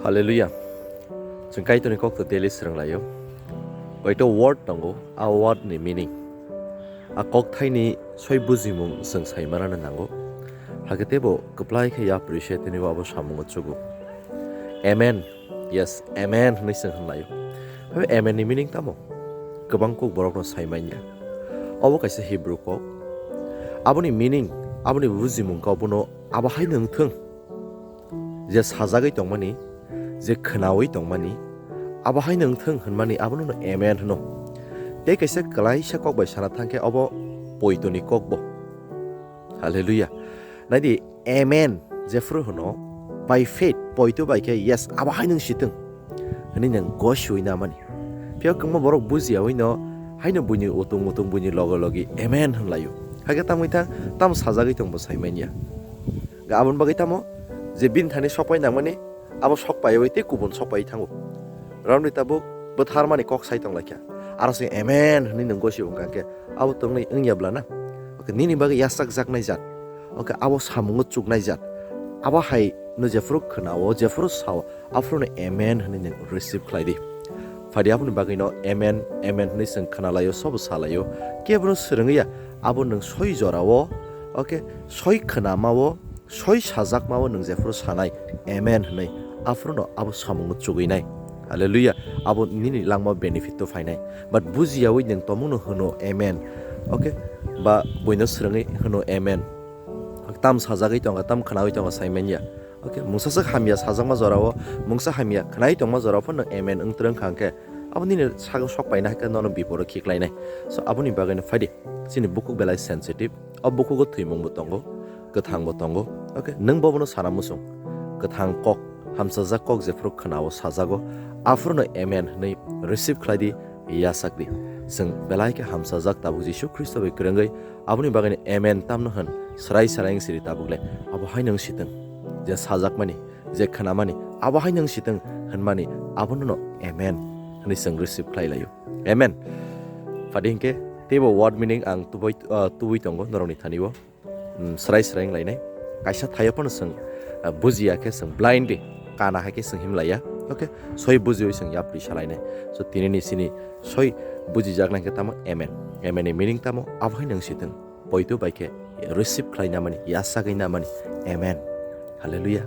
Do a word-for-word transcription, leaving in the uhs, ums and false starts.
Hallelujah. Chwng Kaitorni kokto daily swrwnglaio. Koito word tongo, a word ni meaning. A kokthaini soi bujimung chwng saimanano nango. Hakhe teibo kwplai khe ya appreciate tini bo abo samungo chugo. Amen. Yes, amen hwnwi chwng hwnlaio. Habe amen ni meaning tamo? Kwbang kok borokno saimanya. Obo kaisa Hebrew kok. Aboni meaning, aboni bujimung kok bono abo haino wngthwng. Je sajagwi tongmani, je khwnawi tongmani, abo haino wngthwng hwnmani abono no amen hwno. Tei kaisa kwlaisa kok bai sana thangkhe obo poitoni kokbo. Hallelujah. Naidi, amen jephru hwno, by faith, poito bai khe, yes, abo haino wngsitwng hwnwi nwng gosiwi namani. Phiya kwbangma borok bujiyawi no haino buini utung utung buini loge logi amen hwnlaio. Hakhe tamo wngthang, tamo sajagwi tongbo saimanya. Ga aboni bagwi tamo je bini thani sokpai nangmani, abo sokpaiwi tei kubun sokpai thango. Romni tabuk bwtharmani kok sai tonglaikha. Aro se amen hwnwi nwng gosiwi wngkha khe abo tongnai wngya bla na? Okay, nini bagwi yachak jaknai jat. Okay, abo samungo chuknai jat. Abo hai no jephuru khwnao, jephuru sao, aphuru no amen hwnwi nwng receive khlai di. Phadi aboni bagwi no amen, amen hwnwi chwng khwnalaio, sobo salaio. Kebono swrwngya, abo nwng soi jorao, okay, soi khwnamao, soi sajakmao nwng jephuru sanai, amen hwnwi, aphuru no abo samungo chugwinai. Hallelujah. Abo nini langma benefit o phainai. But bujiyawi nwng tomungno hwno amen. Okay? Ba buino swrwngwi hwno amen. Tam sajagwi tongo, tam khwnawi tongo, saimanya. Okay? Mungsa swk hamya sajakma jorao, mungsa hamya khwnai tongma jorao phano amen wng twrwng kha hwnkhe, abo nini sago sok paina hai khe nono biporo khiklainai. So, aboni bagwino phaidi, chini bukhuk belai sensitive. O bukhugo thwimungbo tongo, kwthangbo tongo. Okay, nwng bobono sana muchung. Kwthang kok, hamchajak kok jephuru khwnao sajago, aphuruno amen hwnwi receive khlai di, yachak di. Chwng belai khe hamchajak tabuk Jisu Khristo bai kwrwngwi, aboni bagwino amen tamno hwn, swrai swrai wng siri tabuk le, abo hai nwng sitwng. Je sajakmani, je khwnamani, abo hai nwng sitwng hwnmani, abono no amen hwnwi chwng receive khlai laio. Amen. Phadi hinkhe teibo word meaning ang tubui, ah, tubui tongo norokni thani o. Mm, swrai swrai wng lainai. Kaisa thaio phano chwng, ah, bujiya khe chwng blindly kana hai khe chwng him laiya. Okay? Soi bujiwi chwng yapri salainai. So, tinini chini soi bujijak nai khe tamo amen. Amen ni meaning tamo? Abo hai nwng sitwng. Poito bai khe receive khlai namani, yachagwi namani. Amen. Hallelujah.